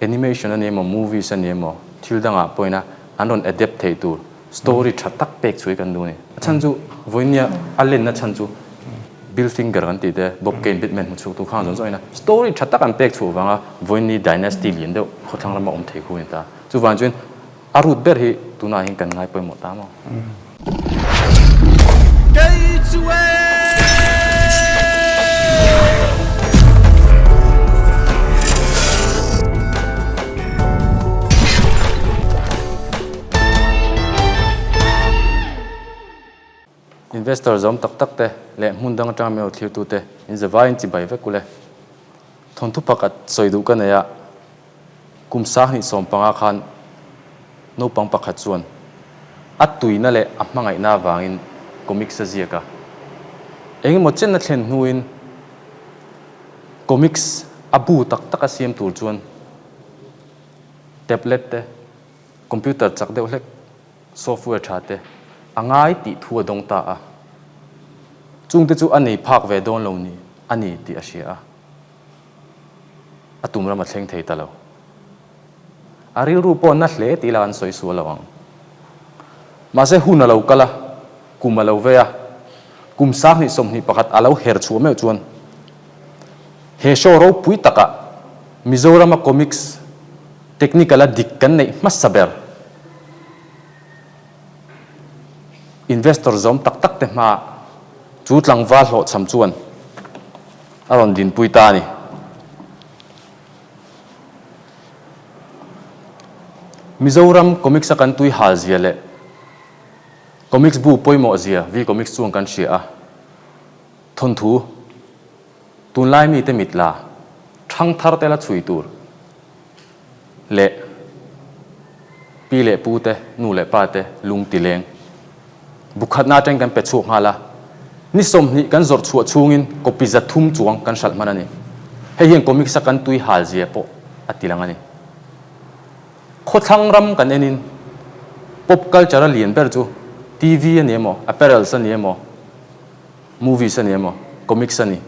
Animation a ni emaw, movies a ni emaw, thil dangah pawhin a an rawn adapt theih tur story tha tak pek chhui kan duh a ni. A chhan chu vawinia a lenna chhan chu Bill Finger kan tih te, Bob Kane, Batman hmu chhuak tu khang zawng zawngin a story tha tak an pek chhuah vanga vawiini dynasty lian deuh khawthlang rama awm thei khu a ni ta. Chuvang chuan A root ber hi tunah hian kan ngai pawimawh ta maw? Kei chu e! Investor zawm tak tak te leh hmun dang atanga min lo thlirtu te in zavaiin chibai vek ule. Thawnthu pakhat sawi duh ka nei a. Kum sanghnih 15 khan naupang pakhat chuan a tuina leh a hmangaihna avangin comics a ziak a. Engemaw chenna thlen hnuin comics a bu tak tak a siam tur chuan tablet te, computer chak deuh hlek, software tha te a ngai tih thu a dawng ta a. Chungte chu a nei phak ve dawn lo ni a ni tih a hria a. A tum ram a thleng thei ta lo. A rilru pawh na hle tih lah an sawi sual lo ang. Mahse hun a lo kal a, kum a lo vei a, kum 20 21 a lo her chhuah meuh chuan he show ropui takah Mizorama comics technical a dik kan neih hmasa ber investor zawm tak tak te hmaah chu tlangval hlawhchham chuan a rawn dinpui ta a ni. Mizoram Comics a kan tui hal zia leh Comics bu pawimawh zia V-Comics chuan kan hria a, thawnthu tunlai mite mit la thangthar te la chhui tur leh pi leh pu te, nu leh pa te lung ti leng. Bu khatna atangin kan pe chhuak nghal a, ni 20 kan zawrh chhuah chhungin copy 300 chuang kan hralh hman a ni. Hei hian comics a kan tui hal zia pawh a ti lang a ni. Khawthlang ram kan enin pop culture a lian ber chu TV a ni emaw, apparels a ni emaw, movies a ni emaw, comics a ni.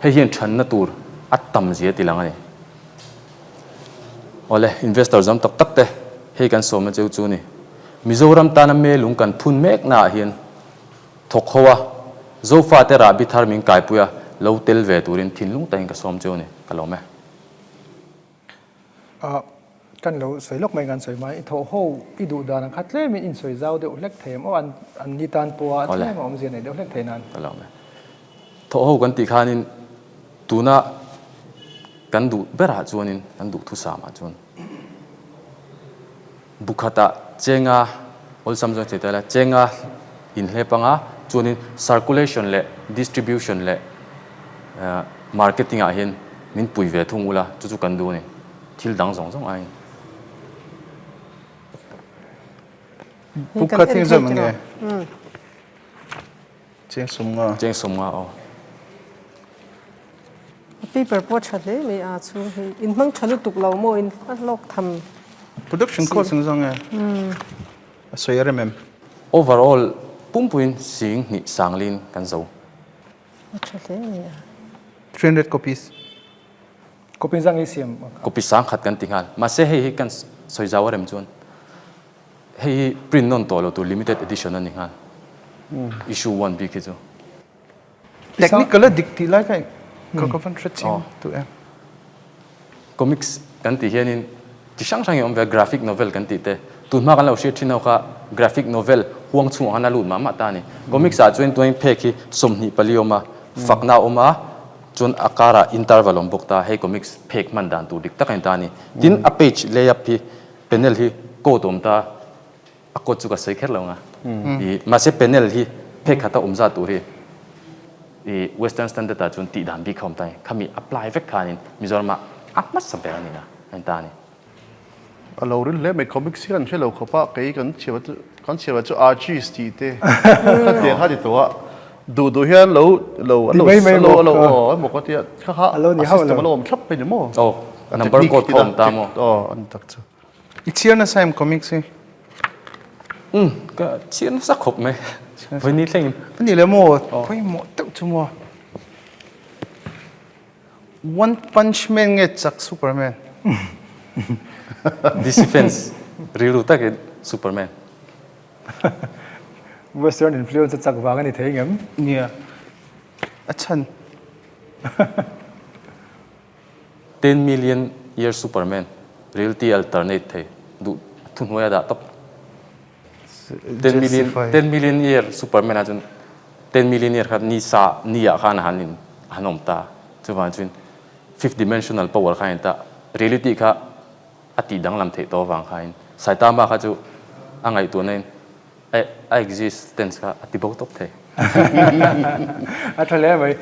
Hei hian thanna tur a tam zia a ti lang a ni. Awle, investor zam tak tak te hei kan sawm a cheu chu ni. Mizoram tana melung kan phun mek naah hian thawk ho a, Zofa te rahbi thar min kaipui a, lo tel ve turin thinlung takin ka sawm cheu ni, ka lawm e. A, kan lo sawi lawk mai kan sawi mai, i thawh ho i duh dan ang kha tlemin in sawi zau deuh hlek thei em aw, an an ni tan pawha tlem a awmzia nei deuh hlek thei nan. Ka lawm e. Thawh ho kan tih khanin tuna Kan duh berah chuanin, kan duh thusamah chuan bu khatah chenga awlsam zawng thei ta ila, chenga inhlep anga chuanin circulation leh distribution leh marketing ah hian min pui ve thung ula, chu chu kan duh a ni, thil dang zawng zawng aiin. Bu khat hi engzawm ang nge? Cheng 50. Cheng 50 aw. A paper pawh a tha hle mai a chhung hi in hmang tha lutuk lo maw in a hlawk tham Production cost ang zawng e a sawi a rem em? Overall pumpuiin 20 sanglin kan zo. A tha hle mai a. 300 copies. Copy zang i siam. Copy 1000 kan ti nghal. Mahse hei hi kan sawi zau a rem chuan hei hi print nawn tawh lo tur limited edition a ni nghal. Issue one bik hi chu. Technical a dik tih lai kha ka ka van hre chiang duh em. Comics kan tih hianin chi hrang hrang hi a awm ve a, graphic novel kan tih te, tun hma kan lo hriat thin ho kha graphic novel huang chhungah khan a lut mah mah ta a ni. Comics ah chuan tuain phek hi 24 a awm a, fakna a awm a, chuan a karah interval a awm bawk ta, hei comics phek hman dan tur dik tak a ni ta a ni. Tin, a page layup hi panel hi code a awm ta a. A code chu ka sawi kher lo nga. I mahse panel hi phek khata awm zat tur hi i western standard ah chuan tih dan bik kha awm ta a ni. Khami apply vek khanin Mizoram ah a hmasa ber a ni na a ni ta a ni. A lo rin hle mai comics hi kan hre lo khawp a, kei kan chhiar chu kan chhiar chu Archies tih te khatiang kha ti tawh a, duh duh hian lo lo an lo lo lo aw emaw ka tia kha kha a system a lo awm thlap mai ni maw? Aw number code kha awm ta maw? Aw a ni tak chu. I chhiar nasa em comics hi? Umm ka chhiar nasa khawp mai vawiin thlengin. A ni le maw pawimawh deuh chu maw One Punch Man nge chak Superman? DC fans rilru takin Superman. Western influence a chak vang a ni thei ngem? Nia. A chhan. 10 million year Superman reality alternate thei duh thuhnuai a dah tawp. 10 million, 10 million year Superman ah cun 10 million year kha ni sa ni ah khan a han in a han awm ta. Chuvang chuan fifth dimensional power kha in ta reality kha a tih danglam theih tawh avang khain Saitama kha chu a ngaihtuahna in a existence kha a ti bo tawp thei. A tha hle mai.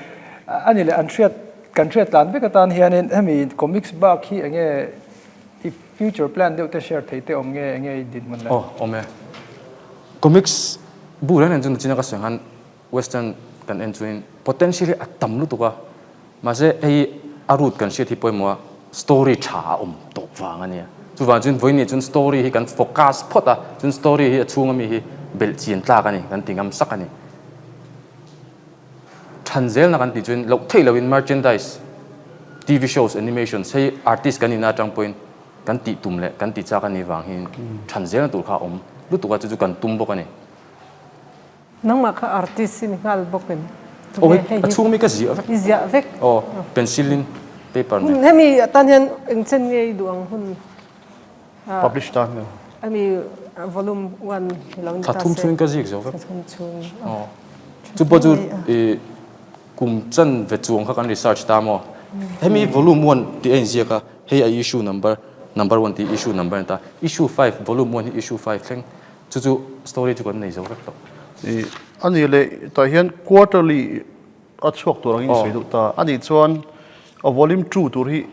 A ni leh an hriat kan hriat tlan vek atan hianin hemi comics bak hi enge i future plan deuh te share theih te awm nge enge i dinhmun le? Aw awm e. Comics bu reng reng chu nachina ka sawi khan Western kan en chuanin potential hi a tam lutuk a, mahse hei a root kan hriat hi pawimawh a, story tha a awm tawp vang a nia. Chuvang chuan vawiin nih chuan story hi kan focus phawt a, chuan story hi a chhunga mi hi belh chian tlak a ni, kan ti ngam sak a ni. Than zelna kan tih chuan loh theih lohin merchandise, TV shows, animations hei artist kan nihna atang pawhin kan tih tum leh kan ti chak a nih vang hian than zelna tur kha a awm lutuk a, chu chu kan tum bawk a ni. Nangmah kha artist i ni nghal bawk em? Aw hei a chhung mi ka ziah vek. I ziah vek? Aw pencil in paper nen. Hemi atan hian engchen nge i duh ang hun? Publish tan hian. Hemi volume one hi lo ni ta se. Thla thum chhungin ka zik zo vek. Thla thum chhung. Aw chu pawh chu i kum chan ve chuang kha kan research ta maw? Hemi volume one tih a inziak a, hei a issue number number one tih issue number a ni ta. Issue five volume one hi issue five thleng Chu chu story chu kan nei zo vek tawh. I a nih leh tah hian quarterly a chhuak tur angin i sawi deuh ta. A nih chuan a volume two tur hi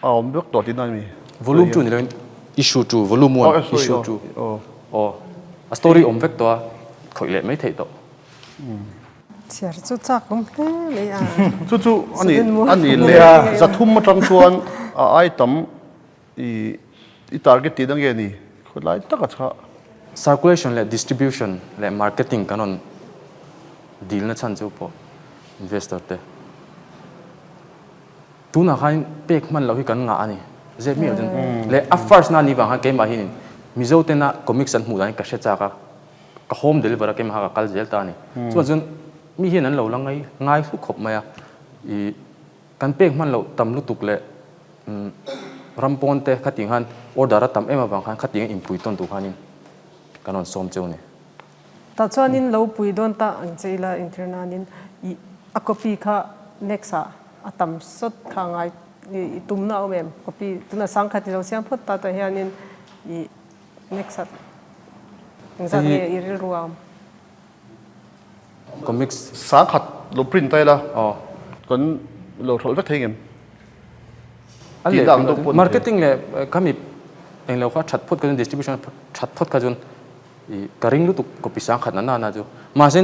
a awm vek tawh tihna a ni. Volume two ni loin issue two, volume one, issue two. Aw, a story awm vek tawh a, khawih leh mai theih tawh. Chhiar chu chak awm hle mai a. Chu chu a nih a nih leh zathum atang chuan a ai tam I i target tih na nge ni? Khawtlai tak a chhah. Circulation leh distribution leh marketing kan rawn dil na chhan chu pawh investor te tunah khan pek hman loh hi kan ngah a ni. Zep miah chuan leh a first na ni vang khan keimah hian Mizo tena comics an hmuh dan hi ka hre chak a, ka home deliver a keimah kha ka kal zel ta a ni. Chuan chuan mi hian an lo la ngai ngai hlu khawp mai a, i Kan pek hman loh tam lutuk leh ram pawn te khating khan order a tam em avang khan khating a inpui tawn tur khanin kan rawn sawm cheu ni. Tah chuanin lo pui dawn ta ang che ila internanin i a copy kha next ah a tam sawt kha ngai i tumna a awm em copy tunah sangkhat i lo siam phawt ta tah hianin i next ah engzat nge i rilru a awm. Comics. Sangkhat lo print ta ila kan lo hralh vek thei ngem? Tih dah ang deuh pawh ni thei. Marketing leh khami englo kha that phawt kha chuan distribution that phawt kha chuan i ka ring lutuk copy sangkhat na nana chu. Mahse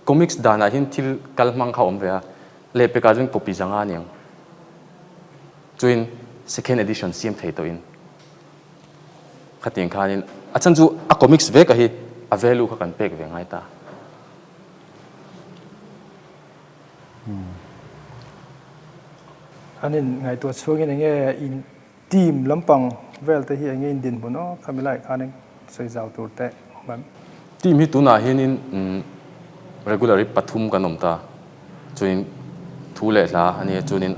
comics danah hian thil kal hmang kha a awm ve a, lehpekah chuan copy zanga aniang. Chuin second edition siam thei tawhin. Khatiang khanin a chhan chu a comics veka hi a value kha kan pek ve ngai ta. An in ngaihtuah chhungin enge in team lampang vel te hi enge in dinhmun aw khami laiah khanin sawi zau tur te awm em? Team hi tunah hianin regular hi pathum kan awm ta. Chuanin thu leh hla a nia, chuanin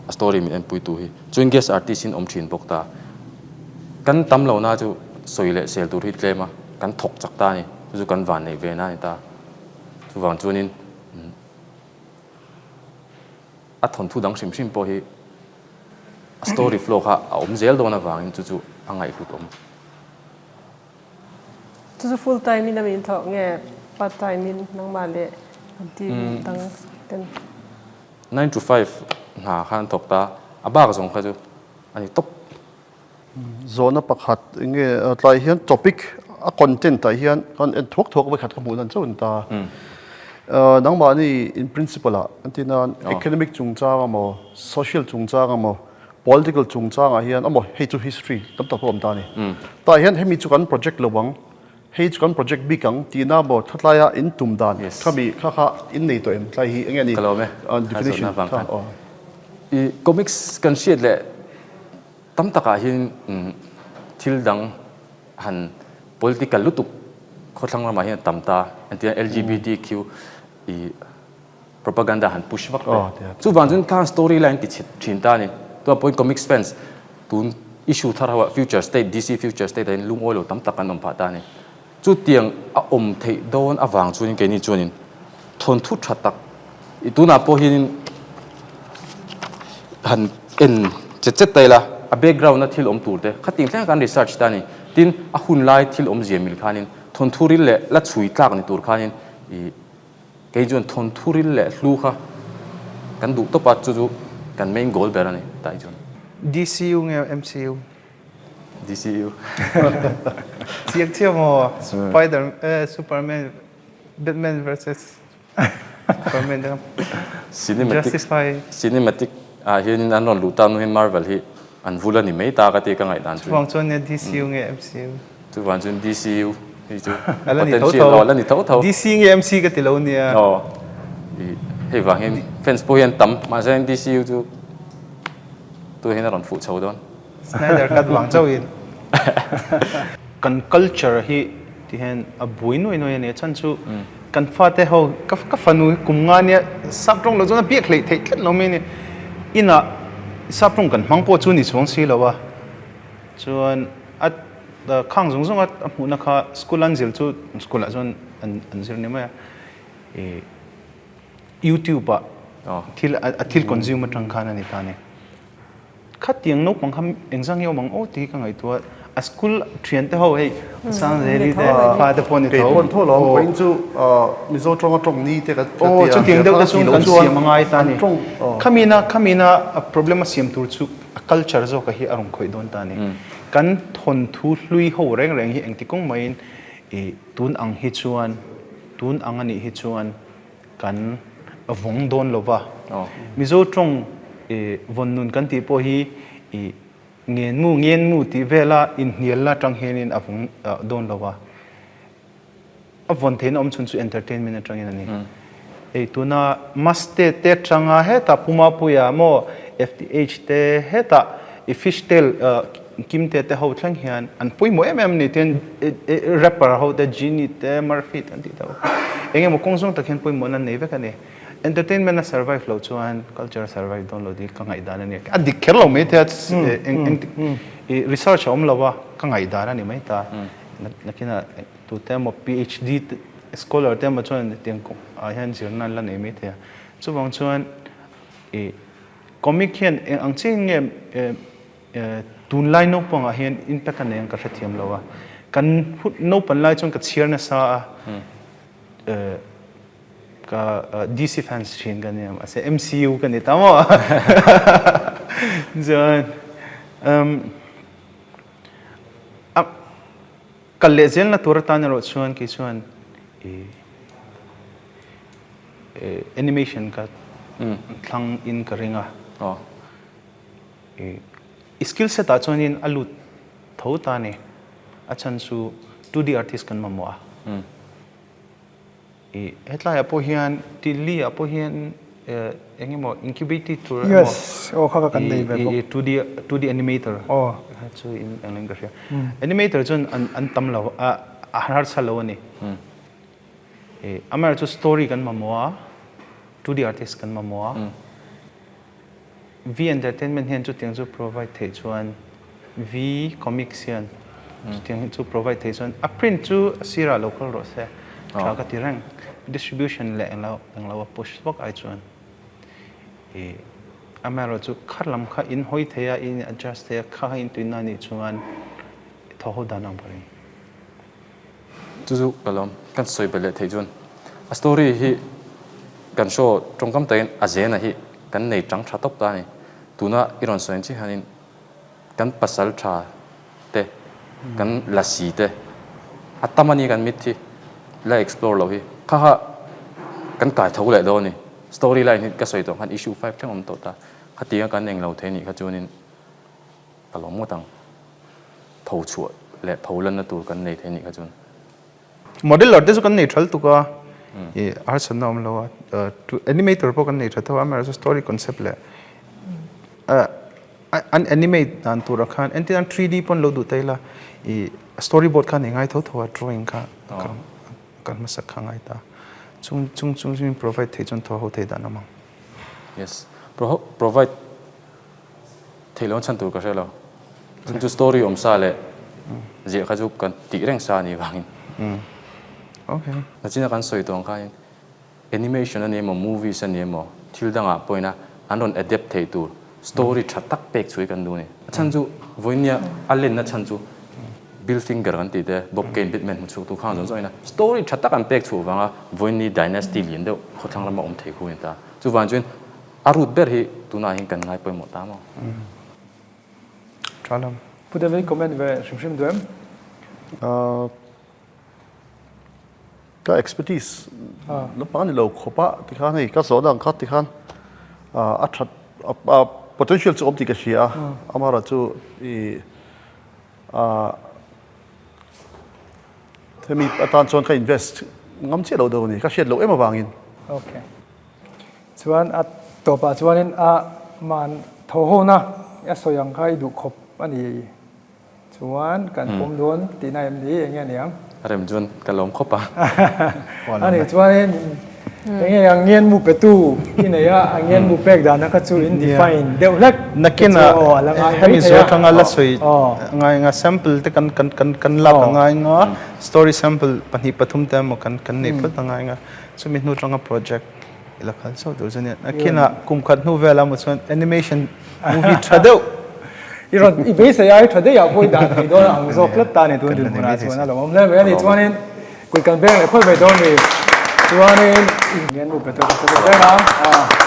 a story min enpuitu hi. Chuanin guest artist in awm thin bawk ta. Kan tam lohna chu sawi leh sel tur hi tlem a, kan thawk chak ta a ni. Chu chu kan van neih ve na a ni ta. Chuvang chuanin a thawnthu dang hrim hrim pawh hi a story flow kha a awm zel dawn avangin chu chu a ngaihhlut awm. Chu chu full time in a min thawk nge part time in nangmah leh an team dang ten? 9 to 5 hna khan an thawk ta, a bak zawng kha chu a ni tawp. Zawhna pakhat enge tlai hian topic a content ah hian kan en thuak thuak vekhat ka hmuh dan chauh a ni ta. Nangmahni in principle ah an tih nan academic chungchang emaw social chungchang emaw Political chungchangah hian amaw hei chu history tam tak pawh a awm ta a ni. Tah hian hemi chu kan project lo ang, hei chu kan project bik ang tihna maw thatlaia in tum dan khami kha kha in nei tawh em tlai hi enge ni Ka lawm e, definition kha aw. I comics kan hriat leh. Tam takah hian thil dang han political lutuk khawthlang ramah hian a tam ta entirna LGBTQ i propaganda han push vak te. Chuvang chuan khan story line ti chhe thin ta a ni. Tunah pawhin comics fans tun issue thar ho ah future state DC future state ah hian lungawi lo tam tak an awm phah ta a ni. Chutiang a awm theih dawn avang chuanin keini chuanin thawnthu tha tak i tunah pawh hianin han en chet chet ta ila a background a thil awm tur te khating thleng kan research ta a ni. Tin, a hun lai thil awmzia mil khanin thawnthu ril leh la chhui tlak ni tur khanin i kei chuan thawnthu ril leh hlu kha kan duh tawp a, chu chu kan main goal ber a ni tah hi chuan. DCU nge MCU? DCU. Chiang chiah maw? Spider eh Superman Batman versus Superman te Cinematic Justify Cinematic ah hianin an rawn luh tak hnu hian Marvel hi an vul a ni mai ta ka ti ka ngaihdan chu. Chuvang chuan nia DCU nge MCU? Chuvang chuan DCU hi chu A la ni tho potential tho. aw la ni tho tho. DC nge MC ka ti lo nia. Aw i hei vang hian fans pawh hi an tam mahse DCU chu tu hian a rawn fuh chho dawn. Snyder cut vang chauhin. Kan culture hi ti hian a bui nuai nuai a ni a chhan chu kan fate ho ka ka fanu hi kum nga nia sap tawng lo chuan a biak hleih theih tlat lo mai a ni. Inah sap tawng kan hmang pawh chu ni chuang si lo a chuan a khang zawng zawng a hmuhna kha school an zir chu school ah chuan an an zir ni mai a ih youtube ah thil a thil consume atang khan a ni ta a ni. Khatiang naupang kha engzah nge awm ang aw tih hi ka ngaihtuah a, a school thian te ho hei Sangzeli te fa te pawh ni tho. Kei pawn tho lo, vawiin chu Mizo tawnga tawng ni te ka ti a. Aw chutiang deuh te chu kan siam a ngai ta a ni. Khamina khamina a problem a siam tur chu a culture zawka hi a rawn khawih dawn ta a ni. Kan thawnthu hlui ho reng reng hi engti kawng maiin ih tun ang hi chuan tun ang a nih hi chuan kan vawng dawn lo va. Mizo tawng vawn nun kan tih pawh hi i ngenmu ngenmu tih vela inhnialna atang hianin a vawng dawn lo va. A vawn theihna awm chhun chu entertainment atangin a ni. Hei tuna Maste te atanga hetah Pumapuia maw FTH te hetah i fish tail Kimte te ho thleng hian an pawimawh em em a ni tin rapper ho te Genie te Murphy te an tih tho eng emaw kawng zawng tak hian pawimawhna an nei vek a ni. Entertainment a survive loh chuan culture a survive dawn lo tih ka ngaihdan a ni. A dik kher lo mai thei a eng eng research a awm lo a ka ngaihdan a ni mai ta. Nakinah tute emaw PhD te scholar te emaw chuan hetiang ah hian zirna an la nei mai thei a. Chuvang chuan ih comic hian eng ang chiah in nge Tunlai naupangah hian impact a nei ang ka hrethiam lo a, kan naupan lai chuan ka chhiar nasa a, ka DC fans thin ka nia mahse MCU ka ni ta maw chuan a kal leh zelna tur atan erawh chuan kei chuan animation ka thlang in ka ring a. I skill set ah chuanin a lut tho ta ni. A chhan chu 2D artist kan mamawh a. I hetlai ah pawh hian Tilli ah pawh hian eng emaw incubated tur emaw Yes, aw kha kha kan nei ve bawk. I 2D 2D animator kha chu in eng leng ka hria. Animator chuan an an tam lo a a harsa lo a ni. I amaherawhchu story kan mamawh a, 2D artist kan mamawh a. V Entertainment hian chutiang chu provide theih chuan V Comics hian chutiang chu provide theih chuan a print chu a sirah lo kal rawh se tha ka ti reng. Distribution leh englo englo a push vak ai chuan ih amaherawh chu kha lam kha in hawi thei a in adjust thei a kha kha in tuina anih chuan thaw ho dan ang ka ring. Chu chu ka lawm kan sawi belh leh theih chuan a story hi kan show tawngkam takin a zena hi kan nei tang tha tawp ta a ni. Tuna i rawn sawi ang chiah hianin kan pasal tha te kan lasi te a tam a ni kan mit hi la explore loh hi kha kha kan kai tho leh dawn a ni. Story line hi ka sawi tawh khan issue five thleng a awm tawh ta. Khatianga kan englo thei anih kha chuanin Ka lawm ngawt ang. Tho chhuah leh tho lanna tur kan nei thei nih kha chuan. Modeler te chu kan nei thal tuk a, i harsatna awm lo a, animator pawh kan nei tha tho a, amaherawhchu story concept leh. an animate dan turah khan entirnan 3D pawn lo duh ta ila ih storyboard kha nei ngai tho tho a drawing kha kan hmasak kha ngai ta. Chung chung chung chu provide thei chuan thaw ho thei dan awm ang. Yes. Provide thei lo chhan tur ka hre lo. Chung chu story awm sa leh ziah kha chu kan tih reng sa a nih vangin. Okay. Nachina kan sawi tawh ang khain Animation a ni emaw, movies a ni emaw, thil dangah pawhin a an rawn adapt thei tur story tha tak pek chhui kan duh a ni. A chhan chu vawinia a lenna chhan chu Bill Finger kan tih te, Bob Kane, Batman hmu chhuak tu khang zawng zawngin a story tha tak an pek chhuah vanga vawiini dynasty lian deuh khawthlang lama awm thei khu a ni ta. Chuvang chuan a root ber hi tunah hian kan ngai pawimawh ta maw? Tha lam. Pu David comment ve hrim hrim duh em? Ka expertise lampang a ni lo khawp a tikhan hei ka zawhna ang kha tikhan a that a potential chu awm tih ka hria a amaherawhchu ih hemi atan chuan ka invest ngam chiah lo deuh a ni ka hriat loh em avangin. Okay. Chuan a tawpah chuanin a man thawhhona a sawi ang kha i duh khawp a ni. Chuan kan pawm dawn tihna em ni? Enge a niang? A rem chuan ka lawm khawp a. A nih chuanin enge ang ngenmu petu i nei a, a ngenmu pek dana kha chu in define deuh hlek Nakin a hemi zawh atanga la sawi ngai anga sample te kan kan kan kan lak a ngai anga story sample pahnih pathum te emaw kan kan neih phawt a ngai anga chumi hnu atanga project I la kal chauh tur chu nia. Nakinah kum khat hnu velah maw chuan animation movie tha deuh. I rawn i beisei ai tha daih ah pawh i dah thei dawn ang zawk tlat ta ni tun dinhmunah chuan a lawmawm hle mai a ni. Chuanin kut kan beng leh phawt mai dawn ni. Chuanin in hian nu pe tawk a che deuh reng a.